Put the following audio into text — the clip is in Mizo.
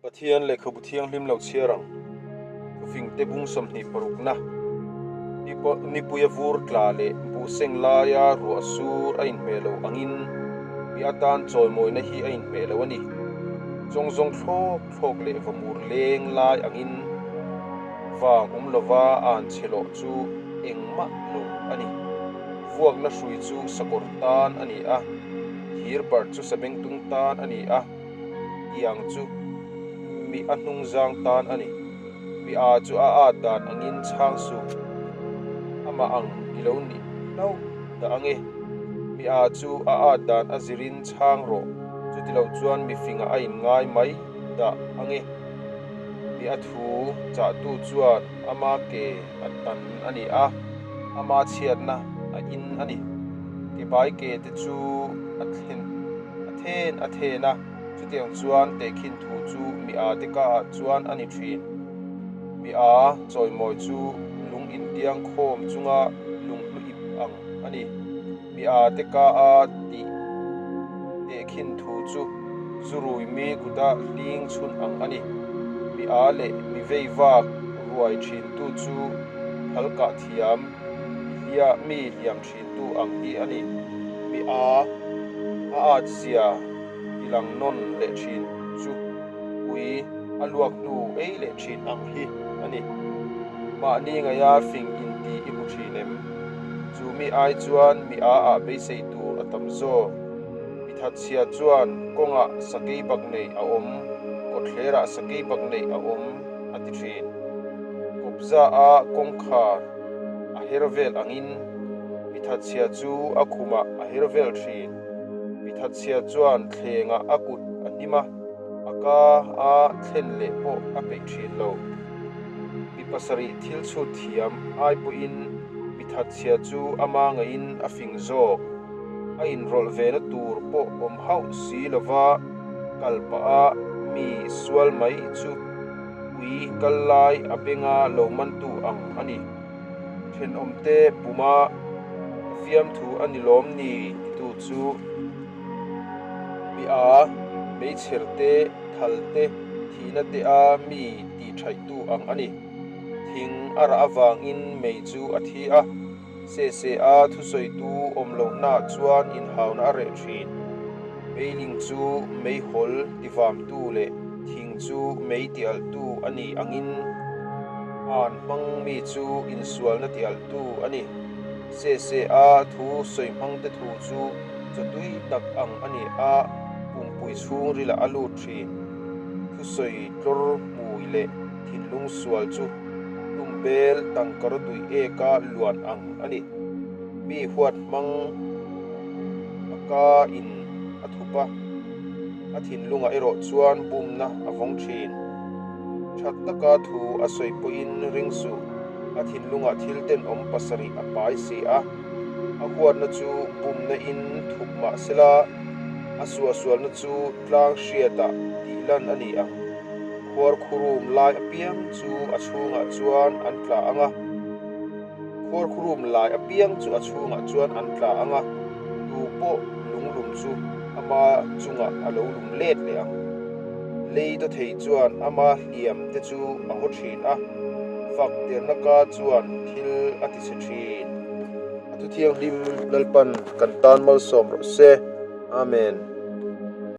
Pathian lehkhabu thianghlim lo chhiar ang. Thufingte bung 20 parukna Nipuia vur tla leh buhseng laia ruah sur a inhmeh lo angin mi atan chawimawina hi a inhmeh lo a ni. Chawngzawng thlawk thlawk leh vamur leng lai angin vang awm lova an chhe loh chu engmah lo a ni. Vuakna hrui chu sakawr tan a ni a, thir barh chu sabengtung tan a ni a. Tiang chu mi a hnungzang tan a ni. Mi a chu a at dan angin chhang suh. Amah ang i lo nih hlauh dah ange. Mi a chu a at dan a zirin chhang rawh, chuti lo chuan mi fingah a inngai mai dah ange. Mi a thu chahtu chuan ama ke a tan a ni a, ama chhiatna a in a ni. Ke bai ke te chu a thlen. A then a then a, chutiang chuan tehkhin thu chu mi a te ka ah chuan a ni thin. Mi a chawimawi chu lung intiang khawm chunga lunghlu ip ang a ni. Mi a te ka a tih tehkhin thu chu zurui mi kuta hling chhun ang a ni. Mi a leh mi vei vak ruai thin tu chu phal kah thiam hliah mi hliam thin. Tu ang hi a ni. Mi a a at zia ti lang nawn leh thin chu ui a luak hnu ei leh thin ang hi a ni. Mahni ngaia fing inti i hmu thin em? Chu mi ai chuan mi a ah beisei tur a tam zawk. Mi thatchhia chuan kawngah sakei bak nei a awm, kawtthlerah sakei bak nei a awm a ti thin. Kawpza a kawngkhar a her vel angin mi thatchhia chu a khumah a her vel thin. Mi thatchhia chuan thlengah a kut a hnim a, a ka a thlen leh pawh a peih thin lo. Mi pasarih thil chhut thiam ai pawhin mi thatchhia chu ama ngaihin a fing zawk. A inrawlh vena tur pawh awm hauh si lova kal pah a mi sual mai chu ui kal lai a benga lo mantu ang a ni. Thenawmte puma ka fiamthu a ni lawm ni titu chu mi a, meichher te, thal te, thihna te a mi tih thaihtu ang a ni. Thing a rah avangin mei chu a thi a. Sese-a thusawitu awm lohnaah chuan inhauna a reh thin. Meiling chu meihawl tivamtu leh thing chu mei tialhtu a ni angin an hmang mi chu insualna tialhtu a ni. Sese-a thu sawi hmangte thu chu chawtui tak ang a ni a, pumpui chhungrilah a lut thin. Thusawi tlawr hmui leh thinlung sual chu Tumbel tangkaraw tui eka luan ang a ni. Mi huat hmang a ka in a thup a, a thinlungah erawh chuan bumna a vawng thin. That taka thu a sawi pawhin ring suh, a thinlungah thil tenawm pasarih a pai si a, a huatna chu bumna in thup mah sela, a suahsualna chu tlang hriatah tihlan a ni ang. Khuarkhurum lai apiang chu a chhungah chuan an tla ang a, Khuarkhurum lai apiang chu a chhungah chuan an tla ang a, tu pawh lunglum chu ama chungah a lo lum let leh ang. Lei dawthei chuan ama hliam te chu a haw thin a, fak derna ka chuan thil a ti chhe thin. A thu thianghlim Lalpan kan tan malsawm rawh se. Amen.